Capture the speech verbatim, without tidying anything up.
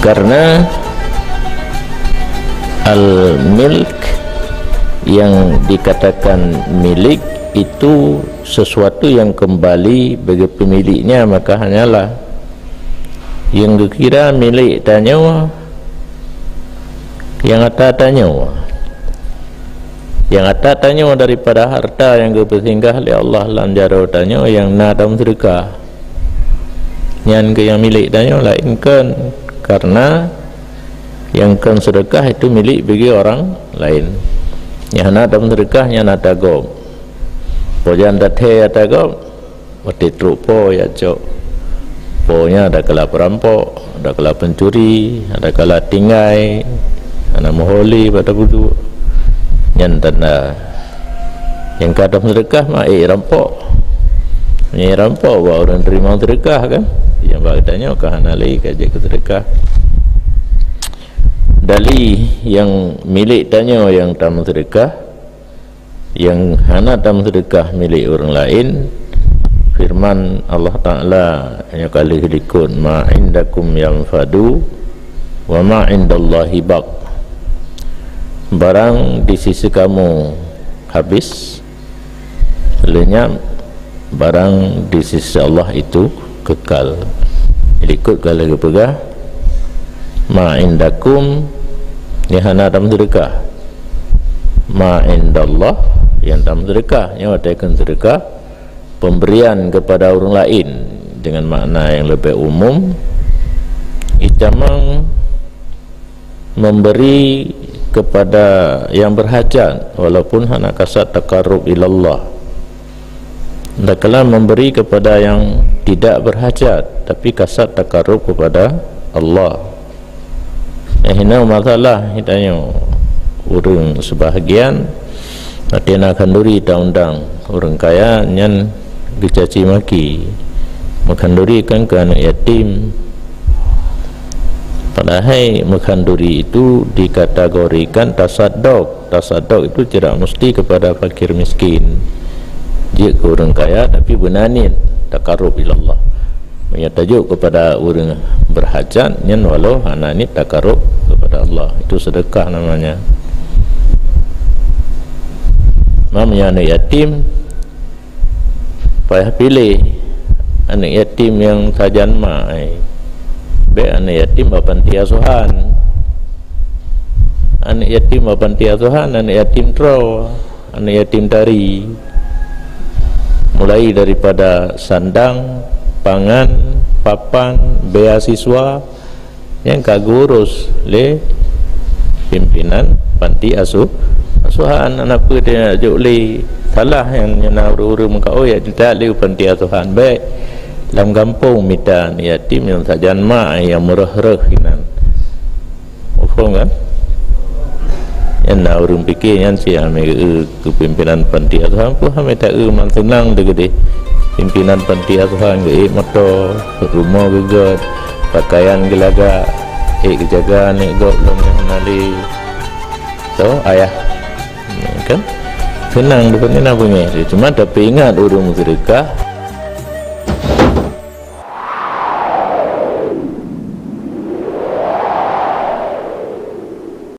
Karena al-milk yang dikatakan milik itu sesuatu yang kembali bagi pemiliknya, maka hanyalah yang geukira milik tanyoe nyang ata tanyoe. Nyang ata tanyoe daripada harta nyang geupeusinggah lé Allah lam jaroe tanyoe nyang na tameuseudeukah. Nyan keuh nyang milék tanyoe, laén kon, karena nyang kon seudeukah itu milék bagi orang laén. Nyang hana tameuseudeukah nyan ata gob. Pajan tathèe ata gob, watèe trok po jak cok. Po nyan ada kala peurampok, ada kala pencuri, ada kala tinggai, hana meuhôi lé bak tabuduek. Nyan tanda nyang ka tameuseudeukah mah, eh, rampok. Nyang rampok bak ureueng teurimong seudeukah kan? Nyang bak geutanyoe ka hana lé ka jeuet keu seudeukah. Dali nyang milék tanyoe nyang tameuseudeukah, nyang hana tameuseudeukah milék ureueng laén. Firman Allah Taala nyoe ka lheueh likot, "Ma indakum yanfadu, wa ma indallahi baq." Barang di sisi kamu habis, lenyap, barang di sisi Allah itu kekal. Likot ka lheueh geupeugah, "Ma indakum," nyang hana tameuseudeukah. "Ma indallah," nyang tameuseudeukah. Nyoe watèe kheun seudeukah, pemberian kepada ureueng laén, dengan makna nyang leubeh umum, itamang memberi kepada yang berhajat, walaupun hana kasat taqarrub ilallah. Tatkala memberi kepada yang tidak berhajat, tapi kasat taqarrub kepada Allah. Eh, hana masalah, tanyoe ureueng sebahagian, watèe na khanduri taundang ureueng kaya, nyan geucaci maki. Meukhanduri kan keu aneuk yatim. Padahai meukhanduri itu dikategorikan tasadok. Tasadok itu tidak mesti kepada fakir miskin. Jeuet keu ureueng kaya, tapi beuna niet taqarrub ilallah. Meunyoe tajok kepada ureueng berhajat, nyan walau hana niet taqarrub kepada Allah. Itu sedekah namanya. Meunyoe aneuk yatim, payah piléh aneuk yatim nyang sajan mak, eh. Bèk aneuk yatim bak panti asuhan. Aneuk yatim bak panti asuhan, aneuk yatim droe, aneuk yatim tari. Mulai daripada sandang, pangan, papan, beasiswa, nyang ka geuurus lé pimpinan panti asu-, asuhan. Hana peue tajok lé, salah nyang na ureueng-ureueng meukaôi, jak jiteubiet lé u panti asuhan. Bèk lam gampông mita aneuk yatim nyang sajan mak nyang meureuh-reuh inan. Muphom kan? Nyan na ureueng pike nyan cit, hana eu keu pimpinan panti asuhan, peue hana ta-eu, man seunang teuh keudéh. Pimpinan panti asuhan geuék moto, rumoh geugöt, pakaian geulagak, ék geujaga aneuk gob lom nyang hana lé. Toh, ayah. Kan? Seunang teuh, kon na beungéh. Cuma tapeuingat ureueng meuseudeukah,